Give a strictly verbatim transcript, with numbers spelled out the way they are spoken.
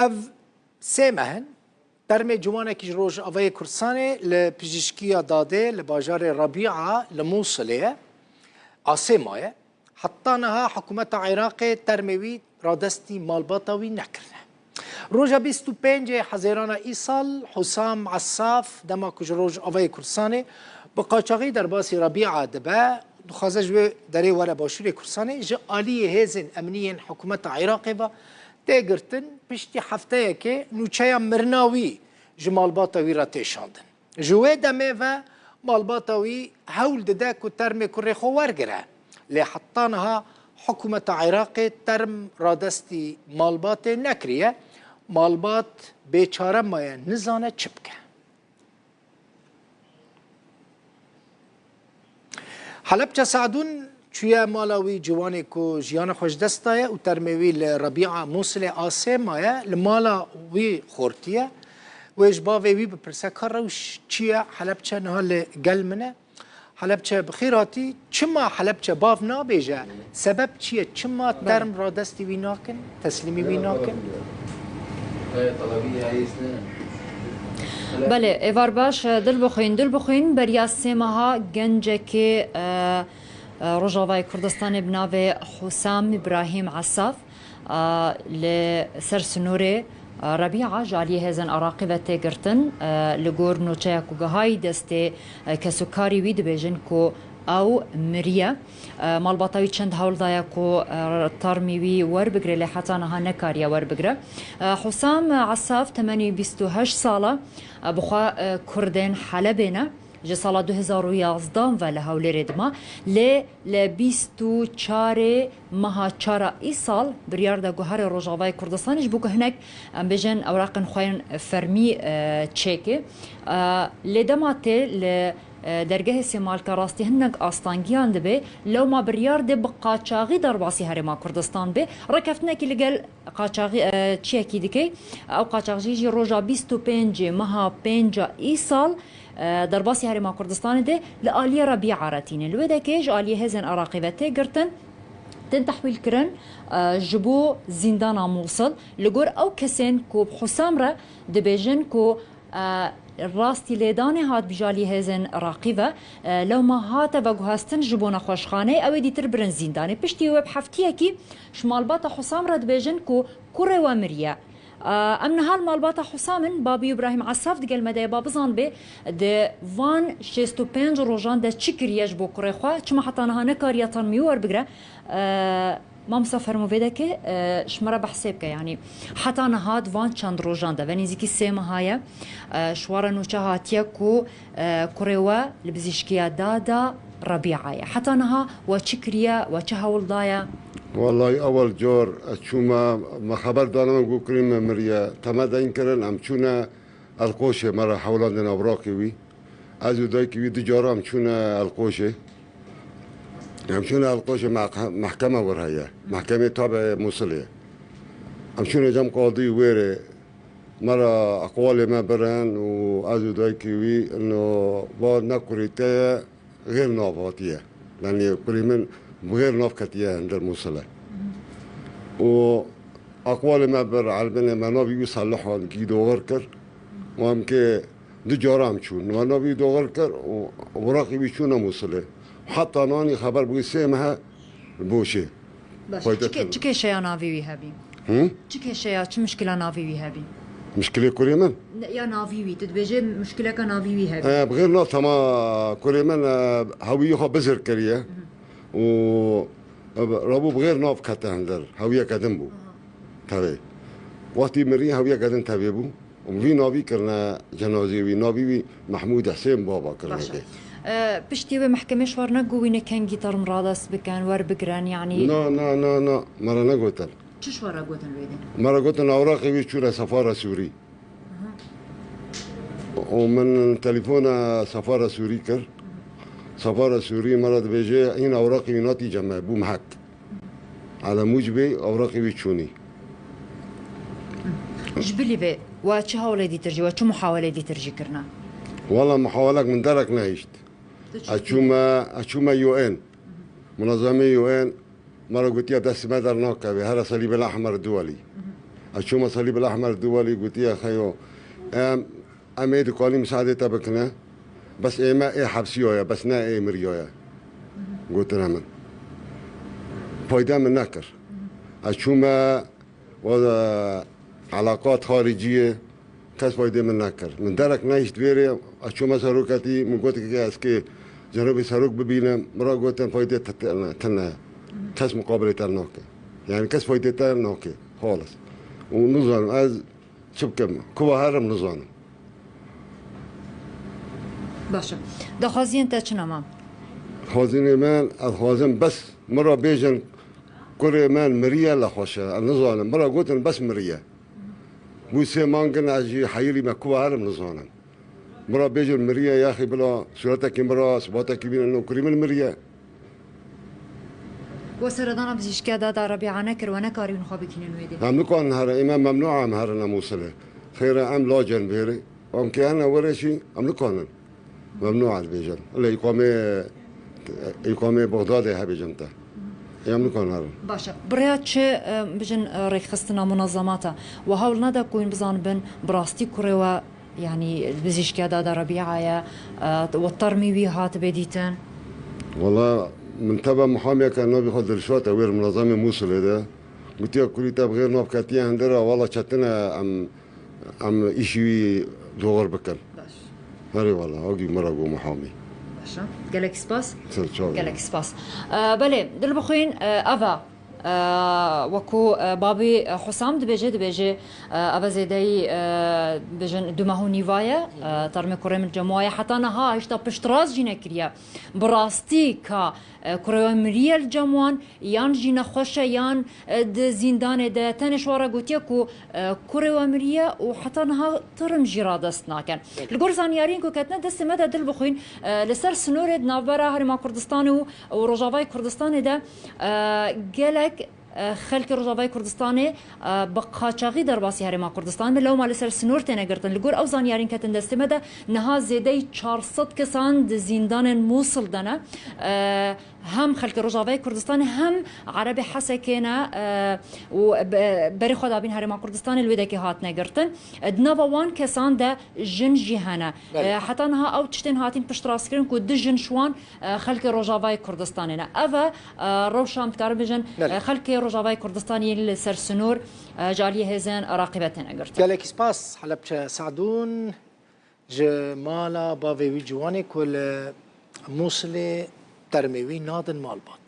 Ev sê meh in termê ciwanekî ji Rojavayê Kurdistanê li pijîşkiya dadê li bajarê Rabîa li Mûsilê ye, asê maye. Heta niha hikûmeta Iraqê termê wî radestî malbata wî nekirine. Roja bîst û pêncê Hezêrana îsal Husam Esaf, dema ku ji Rojavayê Kurdistanê bi qaçaxî derbasî Rabîa dibe, dixwaze ji wê derê were başûrê Kurdistanê, ji aliyê hêzên emnî yên hikûmeta Iraqê ve tê girtin, piştî hefteyekê nûçeya mirina wî ji malbata wî re tê şandin. Ji wê demê ve malbata wî hewl dide ku termê kurê xwe wergire. Lê heta niha hikûmeta Iraqê term radestî malbatê nekiriye. Malbat bêçare maye, nizane çi bike. Helebçe Sadûn çûye mala wî ciwanê ku jiyana xwe ji dest daye û termê wî li Rebîa Mûsilê asê maye, li mala wî xortiye. Wê ji bavê wî bipirse ka rewş çi ye? Helebçe niha li gel min e. Helebçe bi xêr hatî. Çima Helebçe bav nabêje? Sebeb çi ye? Çima Belê. term radestî wî nakin? Teslîmî wî nakin? Belê, êvar baş, dil bixwîn, dil bixwîn. Beriya sê meha gencekê, e, e, Rojavayê Kurdistanê bi navê Husam Îbrahîm Esaf, e, li ser sinûrê, e, Rebîa ji aliyê hêzên Iraqî ve tê girtin. E, li gor nûçeya ku gihayî destê, e, kesûkarî wî dibêjin ku ew miriye. E, malbata wî çend hewl daye ku, e, termî wî werbigire, lê heta niha nekariye werbigire. E, Husam Esaf temenî bîst û heşt sal e, bi xwe, e, Kurdên Helebê ne. Ji sala du hezar û yazdan ve li Hewlêrê dima. Lê li bîst û çarê meha çara îsal biryar de guherê Rojavayê Kurdistanê ji bo ku hinek, em bêjin, ewraqên xwe yên fermî, e, çêke. E, lê dema tê li e, dergehê Sêmalka rastî hinek astangiyan dibe, lewma biryar de bi qaçaxî derbasî Herêma Kurdistan be. Rêkeftinekî li gel qaçaxî, e, çiyekî dike. Ew qaçaxcî jî roja bîst û pêncê meha pênca îsal, e, derbasî Herêma Kurdistanê de li aliyê Rebîa re tîne. Li wê dekê ji aliyê hêzên Iraqê ve tê girtin, tên tehwîl kirin, e, ji bo zîndana Mûsil. Li gor ew kesên ku bi Husam re dibêjin ku, e, rastî lêdanê hat bi ji alî hêzên Iraqî ve, e, lewma hate veguhestin ji bo nexweşxaneyê, ew ê dîtir birin zîndanê. Piştî wê bi heftiyekî ji malbata Husam re dibêjin ku kurê we miriye. E, em niha li malbata Husam in, babî Îbrahîm Esaf digel me de ye, ba bizanibê di van şêst û pênc rojan de çi kiriye ji bo kurê xwe, çima heta niha nekariye termî wî werbigire. E, Mamosta fermo vê deke, e, ji me re behsê bike, yanî heta niha di van çend rojan de, ve nêzîkî sê meha ye, e, ji we re nûçe hatiye ku, e, kurê we li bizîşkiya dada Rebîa ye. Heta niha we çi kiriye, we çi hewl daye? Wellahî ewel car ez çûme, me xeber dane min got kurê me miriye. Te me deyn kirin, em çûne Elqoşê, me re hewlandin ewraqê wî. Ez û dayikê wî du cara em çûne Elqoşê. Em çûne Elqoşê, meh-, mehkeme wir heye. Mehkemê tabe Mûsilê. Em çûne cem qadî wêrê. Me re aqwalê me birin û ez û dayikê wî no va ne kurê te ye, xêr nav hatiye. Yanî kurê min bi xêr nav ketiye hindir Mûsilê. Û aqwalê me bir, elbinê me navî wî Salih an gî doxir kir. Û em kê du cara em çûn. Me navî doxir kir û wuraqî wî çûne Mûsilê. Heta nanî xeber bû sê mehe boşê. Baş, çi kê-, çi kêşeya navî wî hebî? Hı? Çi kêşeya, çi muşkila navî wî hebî? Muşkilê kurê min? Ne, ya navî wî, tu dibêjê muşkileka navî wî hebî. E, bi xêr nav tema kurê min, e, hewî xwe bizir kiriye. Hı. Û, e, rabû bi xêr nav kete hindir. Hewiyeke din bû. Aha. Tevê. Wextî mirî hewiyeke din tevê bû. Û vî navî kirine cenazê wî. Navî wî Mehmûd Hesên Baba kirine. Baş e. E, piştî wê mehkemê ji we re negot wî ne kengî term radest bikin, werbigirin, yanî? Na, na, na, na. Me re negotin. Çi ji we re gotin wê dê? Me re gotin ewraqê wî çûne sefara Sûrî. Aha. Û min telefona sefara Sûrî kir. Sefara Sûrî me re dibêje, hîn ewraqê wî natî cem me, bûm hek. Ala mûcibê ewraqê wî çûnî. Ji bilî vê, we çi hewlê dîtir jî, we çi muhawelê dîtir jî kirine? Wala muhawelek min derek nehişt. Tu çi Ez çûme, ez çûme U N. Munezemê U N me re gotiye destê me dernakeve, here Selîbel Ehmer Duwelî. Ez çûme Salîb el Ehmer Duwalî, gotiye, Xeyo, em, em ê dikanî misadê te bikine, bes ê me ê hepsiya ye, bes ne ê miriya ye. Gotin hemin. Fayde min nekir. Ez çûme, wada, elaqat xariciyê, kes faydê min nekir. Min derek nehişt vêrê, ez çûme seroketî, min got, ke ez kê cenabê serok bibînim, min re gotin, faydê te, te, tune ye. Kes muqabilê te nake. Yani kes faydê te nake. Xalis. Û nizanim ez çi bikim. Kuva herim nizanim. Baş e. Daxwaziyên te çi ne mam? Xwazinê min, ez xwazim bes min re bêjin, kurê min miriye, le xweş e. Ez nizanim. Min re gotin bes miriye. Bû sê mangin ez jî heyirî me, kuva herim nizanim. Min re bêjin miriye, yaxî bila sûretekî min re, sibatekî bîne, no kurî min miriye. We seredana Bijîşkiya Dada Rebîa nekir, we nekarîbin xwe bikînin wê dê. Em nikarin herin, ê me memnû em herin em Mûsilê. Xêr e em lacên bêrê. Em kê hene were jî em nikarin. Memnû ez bêjin. Lê îqamê, îqamê Bexdadê hebêjin te. Em nikarin herin. Baş e. Bi rêya çi, e, bijin, e, rêkxistina munezemata we hewl neda ku hûn bizanibin bi rastî kurê we, yanî Bijîşkiya Dada Rebîa ye, e, we termî wî hatibe dîtin? Wala min teva muhamiyeke navê xwe Dilşat e, wê li munezemê Mûsilê de. Gotiye kurî te bi xêr nav ketiye hindira, wala çetin e em, em îşî wî doğru bikin. Baş. Herê wala, o gî min re got muhamî. Baş e. Gelek spas. Ser çav. Gelek spas. E, belê, dil bixwîn, e, ev e. E, wekû, e, babî, e, Husam dibêje, dibêje, e, ev e zêdeyî, e, bijin du meh û nîva ye, e, termê kurê min cem wa ye. Heta niha hişta piştrast jî nekiriye. Bi rastî ka, e, kurê we miriye li cem wan, yan jî nexweş e, yan, e, di zîndanê de ye. Tenê ji wan re gotiye ku, e, kurê we miriye û heta niha term jî radest nakin. Li gor zanyariyên ku ketine destê me de dil bixwîn, e, li ser sinorê di navbera Herêma Kurdistanê û, û Rojavayê Kurdistanê de, e, gelek, e, xelkê Rojavayê Kurdistanê, e, bi qaçaxî derbasî Herêma Kurdistanê bin. Lewma li ser sinor têne girtin. Li gor ew zanyariyên ketin destê me de niha zêdeyî çar sed kesan di zîndanên Mûsil de ne. E, hem xelkê Rojavayê Kurdistanê hem Erebê Hesekê ne, e, û be-, berê xwe dabîn Herêma Kurdistanê li wê dekê hatine girtin. E, di nava wan kesan de jin jî hene. Belê. E, heta niha ew tiştên hatin piştrastkirin ku du jin ji wan, e, xelkê Rojavayê Kurdistanê ne. Ev e, e, rewşa em dikarin bijin, Belê. e, xelkê Rojavayê Kurdistanê yên li ser sinor, e, ji aliyê hêzên Iraqê ve têne girtin. Gelekî spas, Helebçe Sadûn. Ji mala bavê wî ciwanê ku li Mûsilê termê wî nadin malbat.